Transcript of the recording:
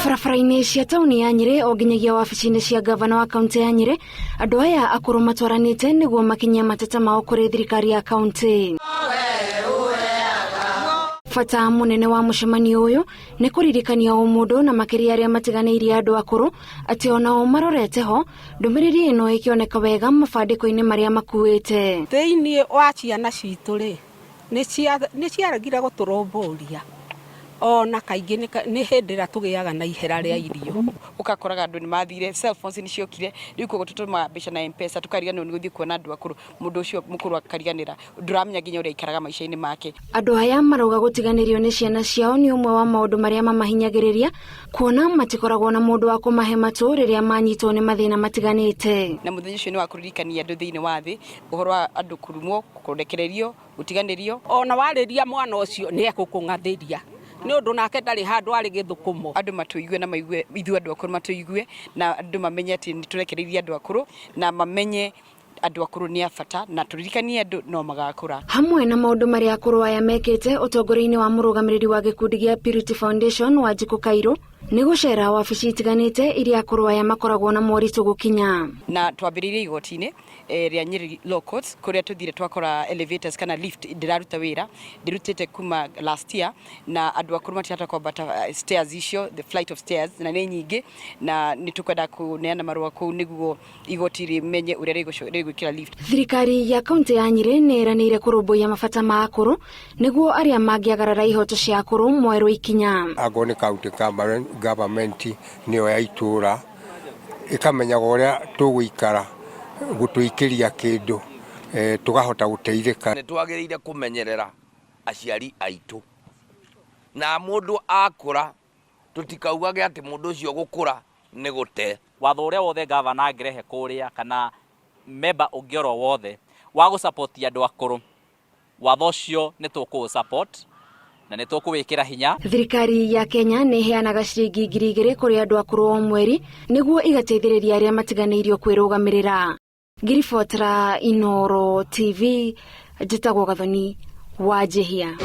Barabara-inĩ cia taũni ya Nyĩrĩ o nginyagia wabici-inĩ cia gavana wa kaunti ya Nyĩrĩ, andũ aya akũrũ matwaranĩte nĩguo makinyie mateta mao kũrĩ thirikari ya kaunti. Bata mũnene wa mũcemanio ũyũ nĩ kũririkania o mũndũ na makĩria arĩa matiganĩirie andũ akũrũ atĩ onao marorete ho, ndũmĩrĩri ĩno ĩkĩoneka wega mabandĩko-inĩ marĩa makuĩte. Thĩinĩ wa ciana citũ rĩ, nĩ ciaregire gũtũrũmbũria ona kaingĩ nĩ hĩndĩ ĩrĩa tũgĩaga na ihera rĩa irio. Ũgakoraga andũ nĩ mathire, cellphones nĩ ciokire, rĩu koguo tũtũmaga mbeca na Mpesa tũkariganĩrwo nĩ gũthiĩ kuona andũ akũrũ, mũndũ ũcio mũkũrũ akariganĩra, ndũramenya nginya ũrĩa aikaraga maica-inĩ make. Andũ aya marauga gũtiganĩrio nĩ ciana ciao nĩ ũmwe wa maũndũ marĩa mamahinyagĩrĩria kuona matikoragwo na mũndũ wa kũmahe matũ rĩrĩa manyitwo nĩ mathĩna matiganĩte. Na mũthenya ũcio nĩ wa kũririkania andũ thĩinĩ wa thĩ ũhoro wa andũ kũrumwo, kũrekererio, gũtiganĩrio. Ona warĩria mwana ũcio nĩ egũkũng'athĩria nĩ ũndũ nake ndarĩ handũ arĩ gĩthũkũmo. Andũ matũigue na maigue ithuĩ andũ akũrũ matũigue na andũ mamenye atĩ nĩ tũrekereirie andũ akũrũ na mamenye andũ akũrũ nĩ a bata na tũririkanie andũ no magakũra. Hamwe na maũndũ marĩa akũrũ aya mekĩte ũtongoria-inĩ wa mũrũgamĩrĩri wa gĩkundi gĩa Purity Foundation Wanjikũ Kairũ nĩ gũcera wabici itiganĩte iria akũrũ aya makoragwo na moritũ gũkinya. Na twambĩrĩirie igoti-inĩ rĩa Nyeri Law Courts kũrĩa tũthire twakora elevators kana lift ndĩraruta wĩra ndĩrutĩte kuma last year na andũ akũrũ matirahota kwambata stairs icio, the flight of stairs, na nĩ nyingĩ na nĩ tũkwenda kũneana marũa kũu nĩguo igoti rĩmenye ũrĩa rĩgwĩkĩra lift. Thirikari ya kaunti ya Nyĩrĩ nĩ ĩranĩire kũrũmbũiya mabata ma akũrũ nĩguo arĩa mangĩagarara ihoto cia akũrũ moerwo ikinya. Angorwo nĩ county government nĩyo ya itũra ĩkamenyaga ũrĩa tũgũikara gũtũikĩria kĩndũ tũkahota gũteithĩka. Nĩ twagĩrĩire kũmenyerera aciari aitũ na mũndũ akũra tũtikaugage atĩ mũndũ ũcio gũkũra nĩ gũte. Watho ũrĩa wothe gavana angĩrehe kũrĩa kana member ũngĩ oro wothe wa gũ-support andũ akũrũ, watho ũcio nĩ tũkũ support na nĩ tũkũwĩkĩra hinya. Thirikari ya Kenya nĩ ĩheanaga ciringi 2000 kũrĩ andũ akũrũ o mweri nĩguo igateithĩrĩria arĩa matiganĩirio kwĩrũgamĩrĩra. Ngiribotera Inooro TV, njĩtagwo Gathoni wa Njihia.